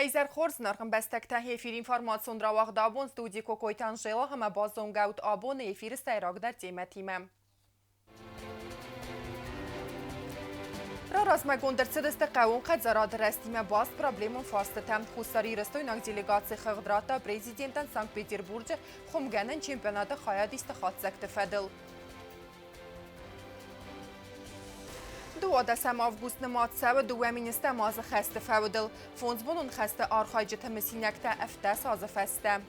Уӕ хорз, ӕмбӕстӕгтӕ, эфир информацион рауагъд абон студийы Кокойты Анжела ӕмӕ базонгӕут абоны эфиры сӕйрагдӕр темӕтимӕ. Раразмӕгонд ӕрцыдысты хъӕууон хӕдзарады рӕзтимӕ баст проблемон фарстытӕ. Хуссарирыстойнаг делегаци хыгъд радта президентӕн Санкт-Петербурджы хуымгӕнӕн чемпионаты хайадисты хатдзӕгты фӕдыл. 12 август нымад цӕуы дыууӕ министӕм азы хӕсты фӕудыл. Фондзбонон хӕсты архайджыты мысинӕгтӕ 17 азы фӕстӕ.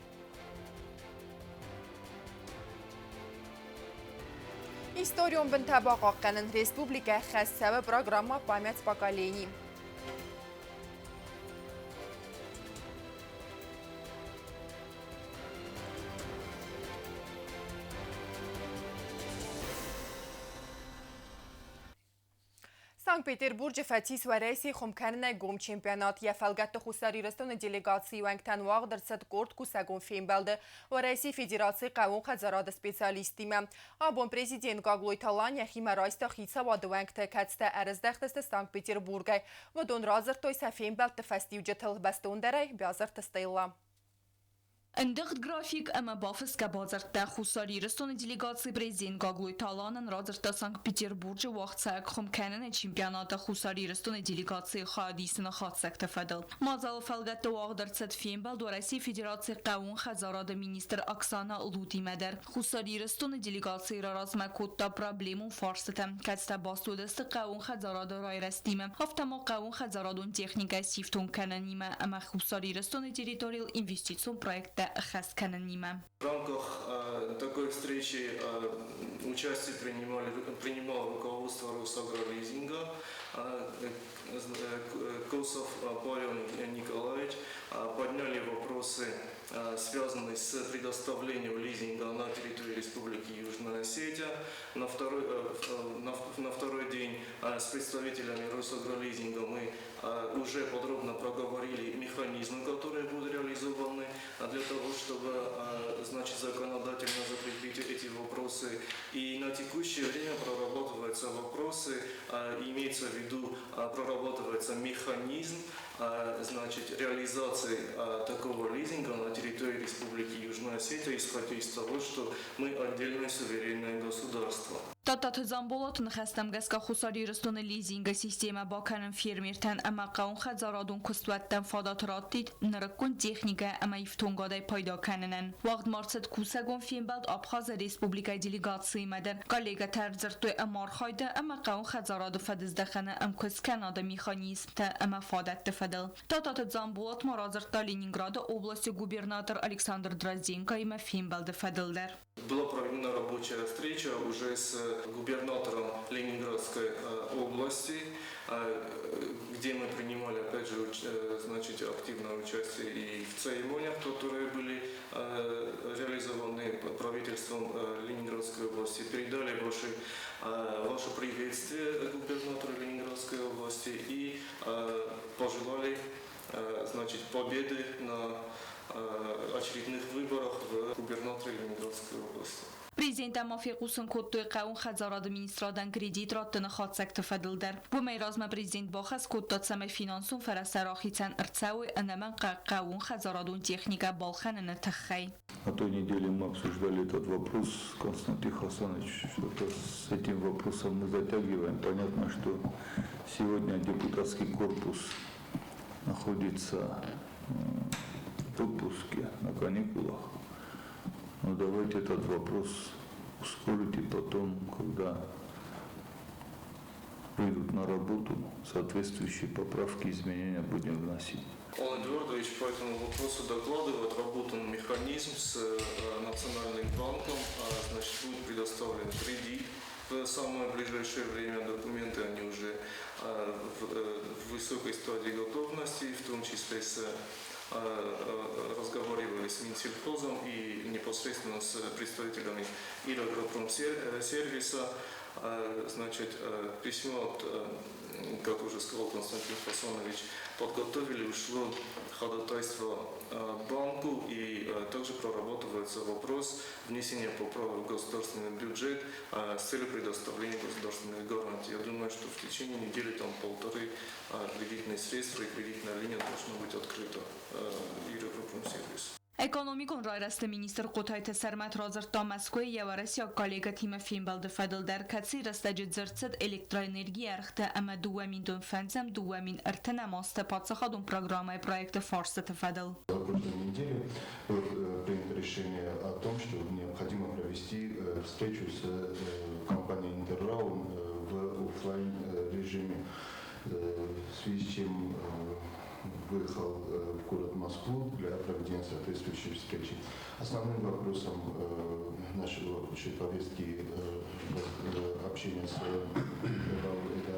Историон бынтӕ бахъахъхъӕнын республикӕ хӕс цӕуы программа «Память поколений». Санкт-Петербурджы фӕцис Уӕрӕсейы хуымкӕнынӕй гом чемпионат. Йӕ фӕлгӕтты Хуссар Ирыстоны делегацийы уӕнгтӕн уагъд ӕрцыд къорд кусӕгон фембӕлды Уӕрӕсейы Федерацийы хъӕууон хӕдзарады специалисттимӕ. Абон президент Гаглойты Алан йӕхимӕ райста хицауады уӕнгтӕ, кӕцытӕ ӕрыздӕхтысты Санкт-Петербургӕй. Уыдон радзырдтой сӕ фембӕлдты фӕстиуджытыл бӕстондӕрӕй Биазырты Стелла. Ӕндыгъд график ӕмӕ бафысгӕ бадзырдтӕ Хуссар Ирыстоны делегацийы президент Гаглойты Аланӕн радзырдта Санкт-Петербурджы уагъдцӕуӕг хуымкӕныны чемпионаты Хуссар Ирыстоны делегацийы хайадисыны хатдзӕгты фӕдыл. Мадзалы фӕлгӕтты уагъд ӕрцыд фембӕлд Уӕрӕсейы Федерацийы хъӕууон хӕдзарады министр Оксана Лутимӕ дӕр. Хуссар Ирыстоны делегацийы раразмӕ кодта проблемон фарстытӕ, кӕцытӕ баст уыдысты хъӕууон хӕдзарады райрӕзтимӕ, афтӕ ма хъӕууонхӕдзарадон техникӕ сифтонг кӕнынимӕ ӕмӕ Хуссар Ирыстоны территорийыл инвестицион проекттӕ ӕххӕст кӕнынимӕ. В рамках такой встречи участие принимали, принимало руководство Росагролизинга, Косов Павел Николаевич, подняли вопросы, связанные с предоставлением лизинга на территории Республики Южная Осетия. На второй день с представителями Росагролизинга мы уже подробно проговорили механизмы, которые будут реализованы для того, чтобы, значит, законодательно закрепить эти вопросы. И на текущее время прорабатываются вопросы, имеется в виду, прорабатывается механизм, значит, реализации такого лизинга на территории Республики Южная Осетия, исходя из того, что мы отдельное суверенное государство. Тадтаты Дзамболаты ныхӕстӕм гӕсгӕ Хуссар Ирыстоны лизингы системӕ бакӕнын фермертӕн ӕмӕ хъӕууонхӕдзарадон куыстуӕттӕн фадат раттид нырыккон техникӕ ӕмӕ ифтонгадӕй пайда кӕнынӕн. Уагъд ма рцыд кусӕгон фембӕлд Абхазы республикӕйы делегациимӕ дӕр. Коллегӕтӕ ӕрдзырдтой ӕмархайды ӕмӕ хъӕууонхӕдзарады фӕдыздӕхӕны ӕмкуысткӕнады механизмтӕ ӕмӕ фадӕтты фӕдыл. Тадтаты Дзамболат ма радзырдта Ленинграды областы губернатор Александр Дрозденкоимӕ фембӕлды фӕдыл дӕр. Была проведена рабочая встреча уже с губернатором Ленинградской области, где мы принимали, опять же, значит, активное участие и в церемониях, которые были реализованы правительством Ленинградской области. Передали ваше приветствие губернатору Ленинградской области и пожелали, значит, победы на очередных выборах в губернаторе Ленинградской области. Президенттӕ ма фехъусын кодтой хъӕууон хӕдзарады министрадӕн кредит раттыны хатдзӕгты фӕдыл дӕр. Уымӕй размӕ президент бахӕс кодта, цӕмӕй финансон фӕрӕзтӕ рахицӕн ӕрцӕуой ӕнӕмӕнгхъӕугӕ хъӕууонхӕдзарадон техникӕ балхӕныны тыххӕй. На той неделе мы обсуждали этот вопрос, Константин Хасанович, что-то с этим вопросом мы затягиваем. Понятно, что сегодня депутатский корпус находится в отпуске, на каникулах. Но давайте этот вопрос ускорить и потом, когда выйдут на работу, соответствующие поправки, изменения будем вносить. Алан Эдуардович по этому вопросу докладывает, отработан механизм с Национальным банком, значит, будет предоставлен кредит в самое ближайшее время. Документы, они уже в высокой стадии готовности, в том числе с разговаривали с Минсельхозом и непосредственно с представителями Ирагропромсервиса. Значит, письмо от, как уже сказал Константин Хасанович, подготовили, ушло ходатайство банку, и также прорабатывается вопрос внесения поправок в государственный бюджет с целью предоставления государственных гарантий. Я думаю, что в течение недели, там, полторы, кредитный Кредитные средства и кредитная линия должна быть открыта Юрагропромсервис. Экономикон райрӕзты министр Хъотайты Сӕрмӕт радзырдта Мӕскуыйы йӕ уӕрӕсейаг коллегӕтимӕ фембӕлды фӕдыл дӕр, кӕцыйы рӕстӕджы дзырд цыд электроэнергийы ӕргътӕ ӕмӕ 2005-ӕм, 2030-ӕм азты паддзахадон программӕйы проекты фарстыты фӕдыл. На прошлой неделе было принято решение о том, что необходимо провести встречу с компанией Интеррау в офлайн режиме, в связи с чем выехал в город Москву для проведения соответствующей встречи. Основным вопросом нашей общей повестки общения с Интеррау это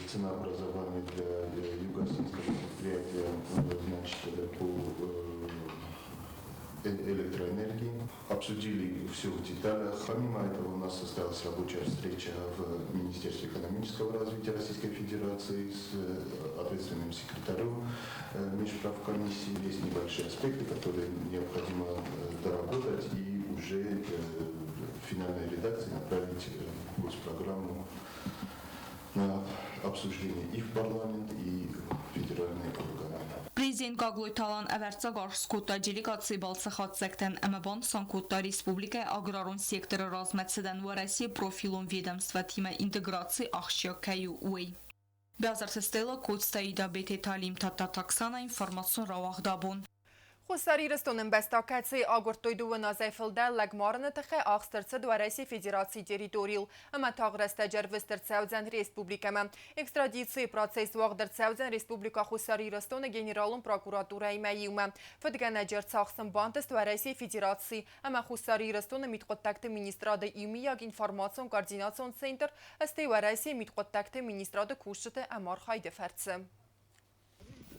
ценообразование для юго-осетинского предприятия, значит, по электроэнергии. Обсудили все в деталях. Помимо этого у нас состоялась рабочая встреча в Министерстве экономического развития Российской Федерации с ответственным секретарем Межправкомиссии. Есть небольшие аспекты, которые необходимо доработать и уже в финальной редакции направить госпрограмму на обсуждение и в парламент, и в федеральные органы. Президент Гаглойты Алан ӕвӕрццаг аргъ скодта делегацийы балцы хатдзӕгтӕн ӕмӕ банысан кодта республикӕйы аграрон секторы размӕцыдӕн Уӕрӕсейы профилон ведомствӕтимӕ интеграци ахсджиаг кӕй у, уый. Бязарты Стелла, Коцты Аида, Бететы Алим, Тадтаты Оксана, информацион рауагъд Абон. Хуссар Ирыстоны ӕмбӕстаг, кӕцыйы агуырдтой дыууын азӕй фылдӕр лӕгмарыны тыххӕй, ахст ӕрцыд Уӕрӕсейы Федерацийы территорийыл ӕмӕ тагъд рӕстӕджы ӕрвыст ӕрцӕудзӕн республикӕмӕ. Экстрадицийы процесс уагъд ӕрцӕудзӕн Республикӕ Хуссар Ирыстоны Генералон прокуратурӕимӕ иумӕ. Фыдгӕнӕджы ӕрцахсын бантыст Уӕрӕсейы Федераци ӕмӕ Хуссар Ирыстоны мидхъуыддӕгты министрады иумиаг информацион-координацион центр, стӕй Уӕрӕсейы мидхъуыддӕгты министрады кусджыты ӕмархайды фӕрцы.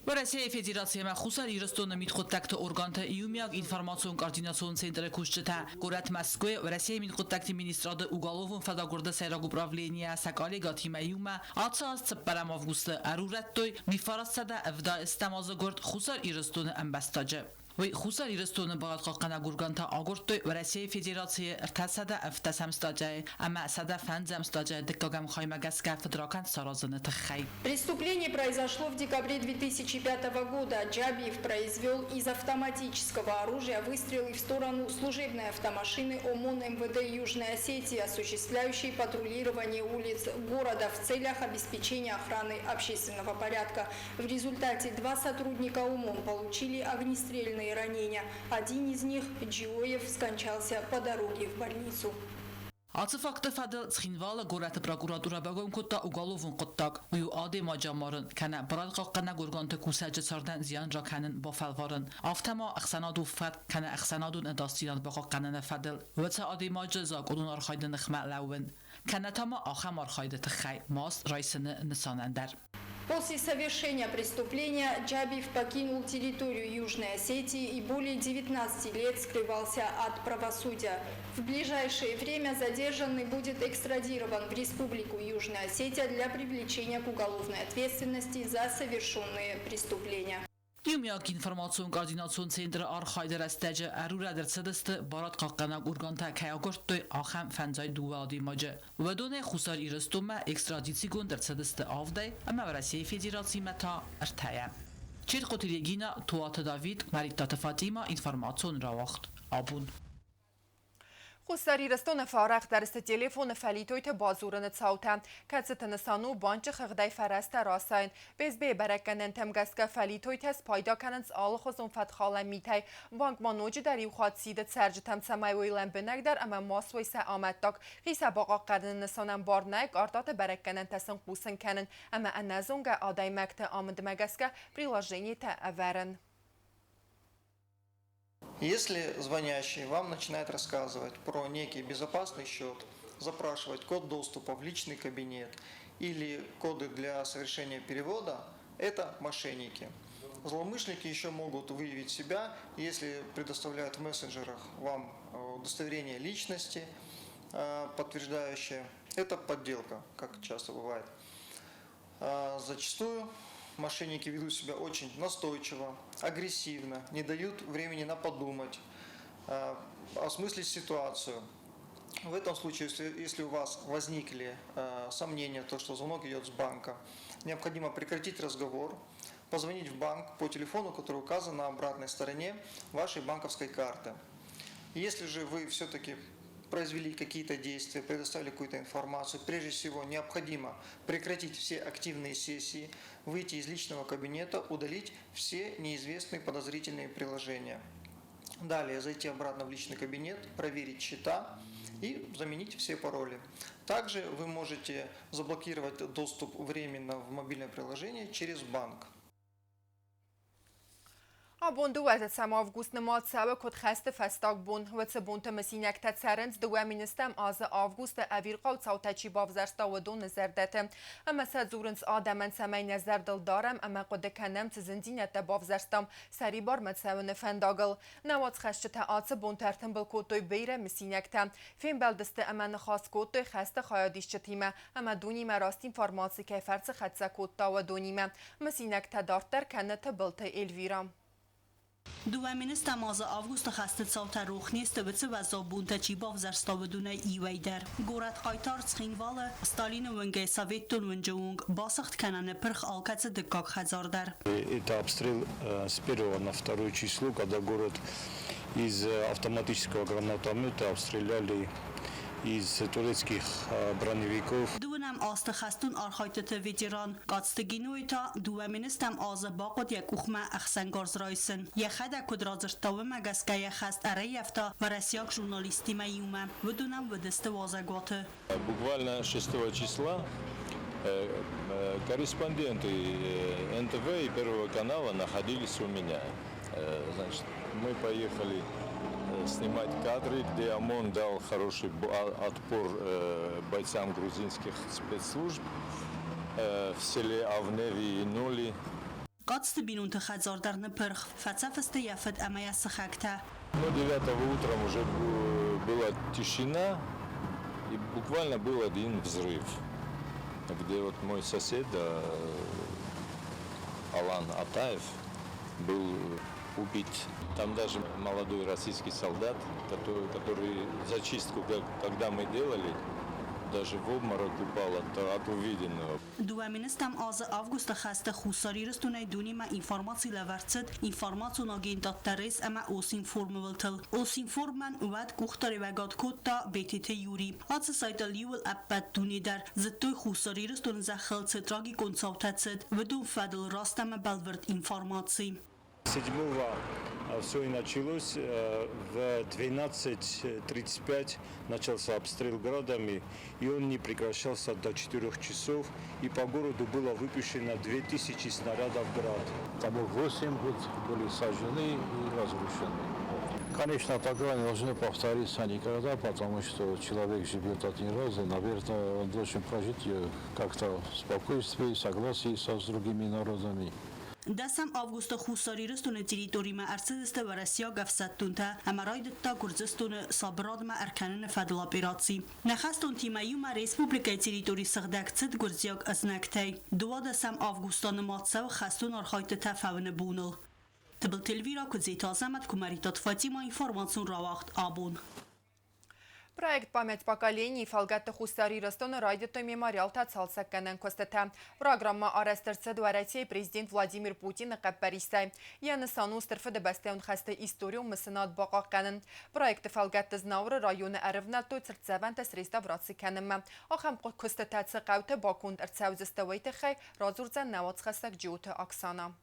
Уӕрӕсейы Федераци ӕмӕ Хуссар Ирыстоны мидхъуыддӕгты органты иумиаг информацион-координацион центры кусджытӕ горӕт Мӕскуыйы Уӕрӕсейы мидхъуыддӕгты министрады уголовон фӕдагуырды сӕйраг управленийӕ сӕ коллегӕтимӕ иумӕ ацы аз цыппӕрӕм августы ӕрурӕдтой 1970 азы гуырд Хуссар Ирыстоны ӕмбӕстаджы. Уый Хуссар Ирыстоны барадхъахъхъӕнӕг органтӕ агуырдтой Уӕрӕсейы Федерацийы 307 статьяйы ӕмӕ 105 статьяйы дыккӕгӕм хаймӕ гӕсгӕ фыдракӕнд саразыны тыххӕй. Преступление произошло в декабре 2005 года. Джабиев произвел из автоматического оружия выстрелы в сторону служебной автомашины ОМОН МВД Южной Осетии, осуществляющей патрулирование улиц города в целях обеспечения охраны общественного порядка. В результате два сотрудника ОМОН получили огнестрельные ранения. Один из них, Джиоев, скончался по дороге в больницу. Ацы факты фӕдыл Цхинвалы горӕты прокуратурӕ байгом кодта уголовон хъуыддаг. Уый у адӕймаджы амарын, кӕнӕ барадхъахъхъӕнӕг органты кусӕджы цардӕн зиан ракӕнын бафӕлварын. Афтӕ ма ӕхсӕнадон фӕтк кӕнӕ ӕхсӕнадон ӕдасдзинад бахъахъхъӕныны фӕдыл уыцы адӕймаджы закъонон архайды ныхмӕ лӕууын, кӕнӕ та ма ахӕм архайды тыххӕй маст райсыны нысанӕн дӕр. После совершения преступления Джабиев покинул территорию Южной Осетии и более 19 лет скрывался от правосудия. В ближайшее время задержанный будет экстрадирован в Республику Южная Осетия для привлечения к уголовной ответственности за совершенные преступления. Иумиаг информацион-координацион центры архайды рӕстӕджы ӕрурӕд ӕрцыдысты, барадхъахъхъӕнӕг органтӕ кӕй агуырдтой, ахӕм 52 адӕймаджы. Уыдонӕй Хуссар Ирыстонмӕ экстрадицигонд ӕрцыдысты авдӕй ӕмӕ Уӕрӕсейы Федерацимӕ та ӕртӕйӕ. Чертхъоты Регина, Туаты Давид, Мӕридтаты Фатимӕ, информацион рауагъд Абон. Хуссар Ирыстоны фӕарӕхдӕр сты телефоны фӕлитойты бадзурыны цаутӕ, кӕцыты нысан у банчы хыгъдӕй фӕрӕзтӕ расайын. БСБ-йы бӕрӕггӕнӕнтӕм гӕсгӕ фӕлитойтӕ спайда кӕнынц алыхуызон фӕтхалӕн митӕй. Банк ма ноджыдӕр иу хатт сиды цӕрджытӕм, цӕмӕй уой лӕмбынӕгдӕр ӕмӕ ма суой сӕ амӕттаг. Хи сӕ бахъахъхъӕныны нысанӕн бар нӕй картӕты бӕрӕггӕнӕнтӕ сын хъусын кӕнын ӕмӕ ӕнӕзонгӕ адӕймӕгты амындмӕ гӕсгӕ приложениетӕ ӕвӕрын. Если звонящий вам начинает рассказывать про некий безопасный счет, запрашивать код доступа в личный кабинет или коды для совершения перевода, это мошенники. Злоумышленники еще могут выявить себя, если предоставляют в мессенджерах вам удостоверение личности, подтверждающее. Это подделка, как часто бывает. Зачастую мошенники ведут себя очень настойчиво, агрессивно, не дают времени на подумать, осмыслить ситуацию. В этом случае, если у вас возникли сомнения, то, что звонок идет с банка, Необходимо прекратить разговор, позвонить в банк по телефону, который указан на обратной стороне вашей банковской карты. Если же вы все-таки произвели какие-то действия, предоставили какую-то информацию, прежде всего необходимо прекратить все активные сессии, выйти из личного кабинета, удалить все неизвестные подозрительные приложения. Далее зайти обратно в личный кабинет, проверить счета и заменить все пароли. Также вы можете заблокировать доступ временно в мобильное приложение через банк. Абон дыууӕдӕсӕм август нымад цӕуы куыд хӕсты фӕстаг бон. Уыцы бонты мысинӕгтӕ цӕрынц 2 000-ӕм азы августы ӕвирхъау цаутӕ чи бавзӕрста, уыдоны зӕрдӕты. Ӕмӕ сӕ дзурынц адӕмӕн, цӕмӕй нӕ зӕрдыл дарӕм ӕмӕ хъуыды кӕнӕм, цы зындзинӕдтӕ бавзӕрстам сӕрибармӕ цӕуыны фӕндагыл. Нӕ уацхӕсджытӕ ацы бонты ӕртымбыл кодтой бирӕ мысинӕгтӕ. Фембӕлдысты ӕмӕ ныхас кодтой хӕсты хайадисджытимӕ ӕмӕ дунемӕ раст информаци кӕй фӕрцы хӕццӕ кодта, уыдонимӕ. Мысинӕгтӕ дарддӕр кӕны Тыбылты Эльвира. 2 000-ӕм азы августы хӕсты цаутӕ рох не сты, уыцы уӕззау бонтӕ чи бавзӕрста, уыдонӕй иуӕй дӕр. Горӕт хъайтар Цхинвалы Сталины уынгӕй Советон уынджы онг басыгъд кӕнӕ ныппырх алкӕцы дыккаг хӕдзар дӕр. Это обстрел с первого на второе число, когда город из автоматического гранатомета обстреляли из турецких броневиков. Дыууынӕм азты хӕстон архайдтыты ветеран Къадзты Гинойы та 2 000-ӕм азы бахъуыд йӕ къухмӕ ӕхсӕнгарз райсын. Йӕхӕдӕг куыд радзырдта, уымӕ гӕсгӕ йӕ хӕст ӕрӕййӕфта уӕрӕсейаг журналисттимӕ иумӕ. Уыдон ӕм уыдысты уазӕгуаты. Буквально 6 числа корреспонденты НТВ и Первого канала находились у меня. Значит, мы поехали снимать кадры, где ОМОН дал хороший отпор бойцам грузинских спецслужб в селе Авневи и Нули. Къадзты бинонты хӕдзар дӕр ныппырх, фӕцӕф сты йӕ фыд ӕмӕ йӕ сыхӕгтӕ. Ну, 9 утром уже была тишина, и буквально был один взрыв, где вот мой сосед Алан Атаев был убит. Там даже молодой российский солдат, который зачистку, когда мы делали, даже в обморок упал от увиденного. 2 000-ӕм азы августы хӕсты Хуссар Ирыстонӕй дунемӕ информаци лӕвӕрд цыд информацион агентад Террас ӕмӕ Осинформы уылтыл. Осинформӕн уӕд къухдариуӕгад кодта Бететы Юри. Ацы сайтыл иууыл ӕппӕт дуне дӕр зыдтой, Хуссар Ирыстоны зӕххыл цы трагикон цаутӕ цыд, уыдон фӕдыл раст ӕмӕ бӕлвырд информаци. Седьмого все и началось. В 12.35 начался обстрел градами, и он не прекращался до 4 часов. И по городу было выпущено 2000 снарядов град. Там 8 вот были сожжены и разрушены. Конечно, такого не должно повториться никогда, потому что человек живет один раз, и, наверное, он должен прожить как-то в спокойствии, согласии со с другими народами. 10 августы Хуссар Ирыстоны территоримӕ ӕрцыдысты уӕрӕсейаг ӕфсӕддонтӕ ӕмӕ райдыдта Гуырдзыстоны сабырадмӕ ӕркӕныны фӕдыл операци. Нӕ хӕстонтимӕ иумӕ республикӕйы территори сыгъдӕг цыд гуырдзиаг ӕзнӕгтӕй. 12 август нымад цӕуы хӕстон архайдтытӕ фӕуыны боныл. Тыбылты Эльвира, Куыдзеты Азӕмӕт, Куымӕридтаты Фатима, информацион рауагъд «Абон». Проект «Память поколений» фӕлгӕтты Хуссар Ирыстоны райдыдтой мемориалтӕ цалцӕггӕнӕн куыстытӕ. Программӕ арӕзт ӕрцыд Уӕрӕсейы президент Владимир Путины хъӕппӕрисӕй. Йӕ нысан у Стыр Фыдыбӕстӕйон хӕсты историон мысынад бахъахъхъӕнын. Проекты фӕлгӕтты Знауыры районы ӕрывнӕлдтой цыртдзӕвӕнтӕ среставраци кӕнынмӕ. Ахӕм куыстытӕ цы хъӕуты баконд ӕрцӕудзысты, уый тыххӕй радзурдзӕн нӕ уацхӕссӕг Джиоты Оксана.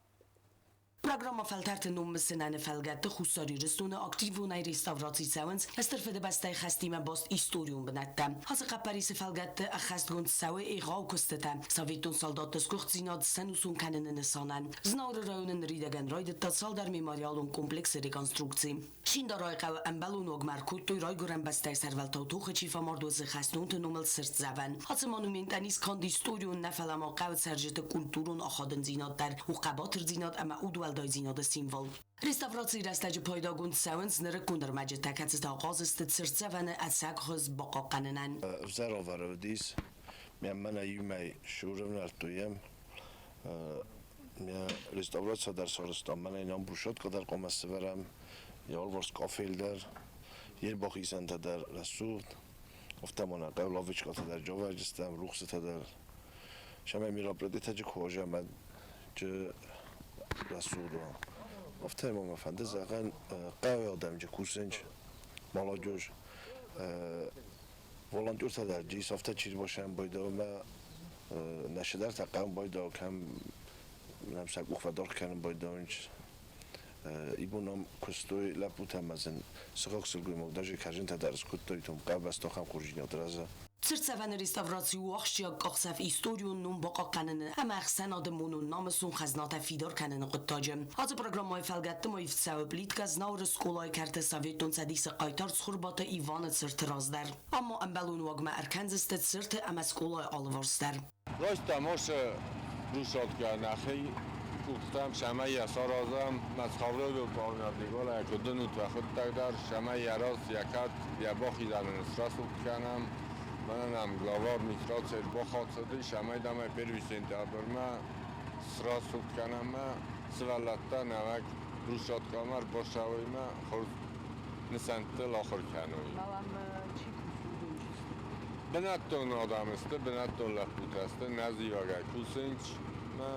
Программа фӕлтӕрты ном мысынӕны фӕлгӕтты Хуссар Ирыстоны активонӕй реставраци цӕуынц Стыр Фыдыбӕстӕйы хӕстимӕ баст историон бынӕттӕ. Ацы хъӕппӕрисы фӕлгӕтты ӕххӕстгонд цӕуы егъау куыстытӕ советон салдатты сгуыхтдзинад сӕнусон кӕныны нысанӕн. Знауыры районы ныридӕгӕн райдыдта цалдӕр мемориалон комплексы реконструкци. Шиндарайы хъӕуы ӕмбӕлон уагмӕ ӕркодтой, райгуырӕн бӕстӕйы сӕрвӕлтау тохы чи фӕмард, уыцы хӕстонты номыл цыртдзӕвӕн. Ацы монументӕн ис канд историон нӕ, фӕлӕ ма хъӕуы цӕрджыты культурон ахадындзинад дӕр, у хъӕбатырдзинад ӕмӕ удуӕлдайдзинады символ. Реставрацийы рӕстӕджы пайдагонд цӕуынц нырыккон ӕрмӕджытӕ, кӕцытӕ ахъаз сты цыртдзӕвӕны ӕцӕг хуыз бахъахъхъӕнынӕн. Ӕвзӕр уавӕры уыдис. Мӕнӕ иумӕ сӕрӕвнӕлдтам. Реставраци дӕр сарӕзтам. Мӕнӕ нӕм брусчатка дӕр хъуамӕ сӕвӕрӕм, йӕ алыварс кафель дӕр, йе рбахизӕнтӕ дӕр рӕсугъд. Афтӕ ма нӕ хъӕуы лавочкӕтӕ дӕр сӕвӕрдзыстӕм, рухсытӕ дӕр. Цӕмӕй мероприятитӕ хорз ӕмӕ рӕсугъд уа. Афтӕ ма мӕ фӕнды зӕгъӕн, хъӕуы адӕмджы кусынч, молодежь, волонтертӕ дӕр ис, афтӕ чи рбасӕн байдауы нӕ сидӕртӕ хъӕуы байдауы, кӕм нӕм сӕ къух фӕдаргъ кӕнын байдауынц. Ибон ам куыстой лӕппутӕ ӕмӕ сын сыхаг сылгоймаг даже кӕрзынтӕ дӕр скодтой, том хъӕубӕсты ахӕм хорздзинад рӕзы. Цыртдзӕвӕны реставраци у ахсджиаг къахдзӕф историон ном бахъахъхъӕныны ӕмӕ ӕхсӕнады монон намысон хӕзнатӕ фидар кӕныны хъуыддаджы. Ацы программӕйы фӕлгӕтты ма ивд цӕуы плиткӕ Знауыры скъолайы кӕрты Советон Цӕдисы хъайтар Цхуырбаты Иваны цырты раз дӕр. Ам ма ӕмбӕлон уагмӕ ӕркӕндзысты цырты ӕмӕ скъолайы алыварс дӕр. Райста мосы брусчаткӕ нӕхи къухтӕм, цӕмӕй йӕ саразӕм. Мӕцхъавройыл пъаунӕрдыгонӕй куыд дынут уӕхуыдтӕг дӕр, цӕмӕй йӕ раз, йӕ кӕрт, йӕ бахизӕны срӕсугъд кӕнӕм. Мӕнӕ нӕм глава администрацийӕ ӕрбахӕцыди, цӕмӕй дам ӕй первый сентябрмӕ срӕсугъд кӕнӕм ӕмӕ сывӕллӕттӕ нӕуӕг брусчаткӕмӕ ӕрбацӕуой ӕмӕ хорз нысӕнттыл ахуыр кӕной. Бынӕттон адӕм сты, бынӕттон лӕппутӕ сты, нӕ зивӕгӕй кусынц, мӕ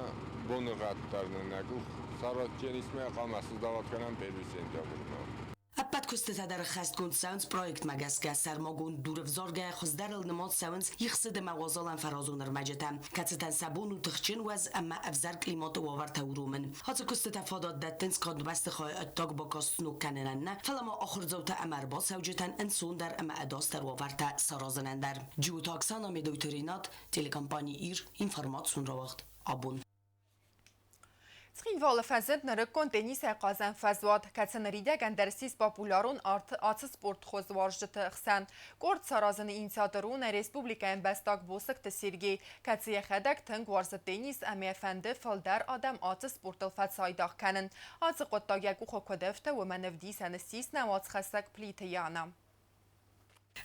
боныгъӕд дӕр нын нӕ къух саразджен исмӕ хъуамӕ сыздавад кӕнӕм первый сентябрмӕ. Ӕппӕт куыстытӕ дӕр ӕххӕстгонд цӕуынц проектмӕ гӕсгӕ, сӕрмагонд дурӕвзаргӕйӕ хуыздӕрыл нымад цӕуынц ихсыд ӕмӕ уазалӕн фӕразон ӕрмӕджытӕ, кӕцытӕн сӕ бон у тыхджын уӕз ӕмӕ ӕвзӕр климаты уавӕртӕ уромын. Ацы куыстытӕ фадат дӕттынц канд бӕстыхайы ӕддаг бакаст сног кӕнынӕн нӕ, фӕлӕ ма ахуырдзаутӕ ӕмӕ ӕрбацӕуджытӕн ӕнцондӕр ӕмӕ ӕдасдӕр уавӕртӕ саразынӕн дӕр. Джиоты Оксана, Медойты Ренат, телекомпани «Ир», информацион рауагъд «Абон». Цхинвалы фӕзынд нырыккон теннисӕй хъазӕн фӕзуат, кӕцы ныридӕгӕн дӕр ссис популярон ацы спортхуыз уарзджыты хсӕн. Къорд саразыны инициатор у нӕ республикӕйы ӕмбӕстаг Босыкты Сергей, кӕцы йӕхӕдӕг тынг уарзы теннис ӕмӕ йӕ фӕнды фылдӕр адӕм ацы спортыл фӕцайдагъ кӕнын. Ацы хъуыддаг йӕ къухы куыд ӕфты, уымӕн ӕвдисӕн ссис нӕ уацхӕссӕг Плиты Яна.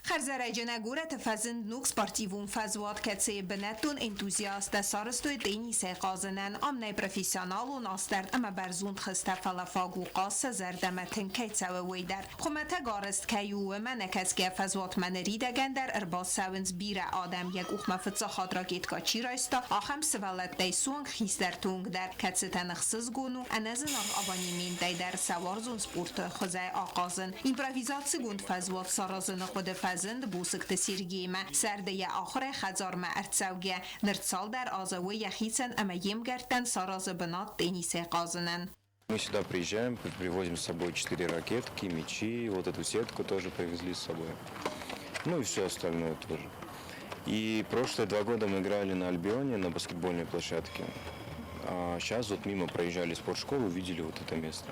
Хӕрзӕрӕджы нӕ горӕты фӕзынд ног спортивон фӕзуат, кӕцыйы бынӕттон энтузиасттӕ сарӕзтой теннисӕй хъазынӕн. Ам нӕй профессионалон астӕрд ӕмӕ бӕрзонд хызтӕ, фӕлӕ фаг у хъаз сӕ зӕрдӕмӕ тынг кӕй цӕуы, уый дӕр. Хуымӕтӕг арӕзт кӕй у, уымӕ нӕкӕсгӕ фӕзуатмӕ ныридӕгӕн дӕр ӕрбацӕуынц бирӕ адӕм, йӕ къухмӕ фыццаг хатт ракеткӕ чи райста, ахӕм сывӕллӕттӕй суанг хистӕрты онг дӕр, кӕцытӕн ӕхсызгон у ӕнӕзынаргъ абонементӕй дӕр сӕ уарзон спорты хуызӕй ахъазын. Импровизацигонд фӕзуат саразыны хъуыды фӕзынд Босыкты Сергеймӕ. Сӕрды йӕ ахуырӕй хӕдзармӕ ӕрцӕугӕ, ныр цалдӕр азы уый йӕхицӕн ӕмӕ йе мгӕрттӕн саразы бынат теннисӕй хъазынӕн. Мы сюда приезжаем, привозим с собой четыре ракетки, мячи, вот эту сетку тоже привезли с собой. Ну и все остальное тоже. И прошлые 2 года мы играли на Альбионе, на баскетбольной площадке. А сейчас вот мимо проезжали спортшколу, увидели вот это место.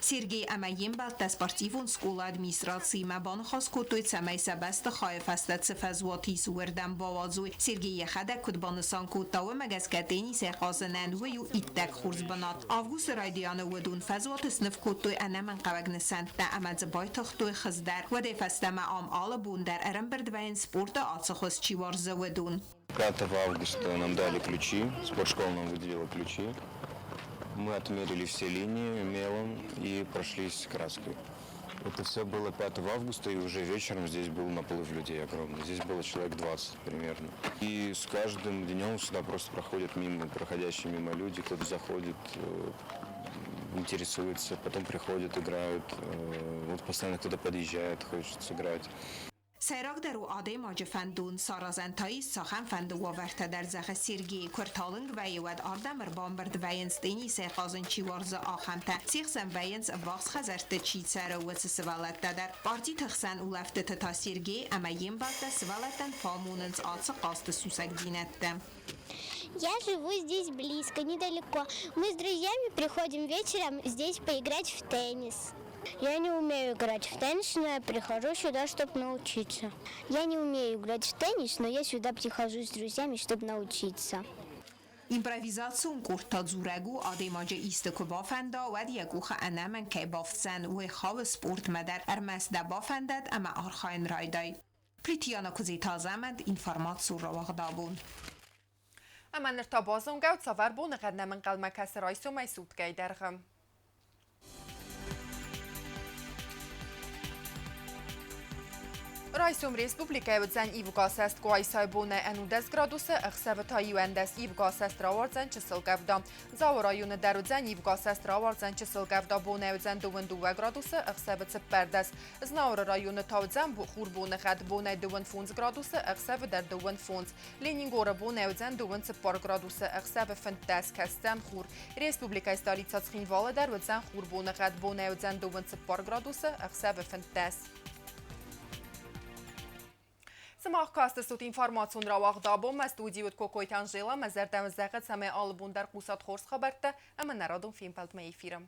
Сергей ӕмӕ йе мбӕлттӕ спортивон скъолайы администрациимӕ баныхас кодтой, цӕмӕй сӕ бӕстыхайы фӕстӕ цы фӕзуат ис, уырдӕм бауадзой. Сергей йӕхӕдӕг куыд банысан кодта, уымӕ гӕсгӕ теннисӕй хъазынӕн уый у иттӕг хорз бынат. Августы райдианы уыдон фӕзуаты сныв кодтой ӕнӕмӕнгхъӕуӕг нысӕнттӕ ӕмӕ дзы байтыгътой хыз дӕр. Уӕдӕй фӕстӕмӕ ам алы бон дӕр ӕрӕмбырд вӕййынц спорты ацы хуыз чи уарзы, уыдон. 5 августа нам дали ключи, спортшкола нам выделила ключи. Мы отмерили все линии мелом и прошлись краской. Это все было 5 августа, и уже вечером здесь был наплыв людей огромный. Здесь было человек 20 примерно. И с каждым днем сюда просто проходят мимо, проходящие мимо люди, кто-то заходит, интересуется, потом приходят, играют. Вот постоянно кто-то подъезжает, хочет сыграть. Сӕйрагдӕр у адӕймаджы фӕндон, саразӕн та ис цахӕмфӕнды уавӕртӕ дӕр, зӕгъы Сергей. Куы рталынг вӕййы, уӕд ардӕм ӕрбамбырд вӕййынц, теннисӕй хъазын чи уарзы, ахӕмтӕ. Се хсӕн вӕййынц, ӕввахс хӕдзӕртты чи цӕры, уыцы сывӕллӕттӕ дӕр. Партиты хсӕн улӕфтыты та Сергей ӕмӕ йе мбӕлттӕ сывӕллӕттӕн фӕамонынц ацы хъазты сусӕгдзинӕдтӕ. Я живу здесь близко, недалеко. Мы с друзьями приходим вечером здесь поиграть в теннис. Я не умею играть в теннис, но я прихожу сюда, чтобы научиться. Я не умею играть в теннис, но я сюда прихожу с друзьями, чтобы научиться. Импровизацион къорд та дзурӕг у, адӕймаджы исты куы бафӕнда, уӕд йӕ къухы ӕнӕмӕнг кӕй бафтдзӕн, уый хауы спортмӕ дӕр, ӕрмӕст дӕ бафӕндӕд ӕмӕ архайын райдай. Плиты Яна, Куыдзеты Азӕмӕт, информацион рауагъд «Абон». Ӕмӕ ныр та базонгӕ ут, цавӕр боныгъӕд нӕм ӕнхъӕлмӕ кӕсы райсомӕй суткӕйы дӕргъы. Райсом республикӕйы уыдзӕн ивгасӕст Къуайсайы бонӕй 11 градусы, ӕхсӕвы та 11 ивгасӕст рауардзӕн чысыл къӕвда. Дзауы районы дӕр уыдзӕн ивгасӕст рауардзӕн чысыл къӕвда бонӕй уыдзӕн 22 градусы, ӕхсӕвы 14. Знауыры районы та уыдзӕн хур боныгъӕд бонӕй 25 градусы, ӕхсӕвы дӕр 25. Ленингоры бонӕй уыдзӕн 24 градусы, ӕхсӕвы 15 кӕсдзӕн хур. Республикӕйы столицӕ Цхинвалы дӕр уыдзӕн хур боныгъӕд бонӕй уыдзӕн 24 градусы, ӕхсӕвы 15. Сымах кастыстут информацион рауагъд абонмӕ студийы уыд Кокойты Анжела. Мӕ зӕрдӕ уын зӕгъы, цӕмӕй алы бон дӕр хъусат хорз хабӕрттӕ ӕмӕ нӕ радон фембӕлдмӕ эфиры.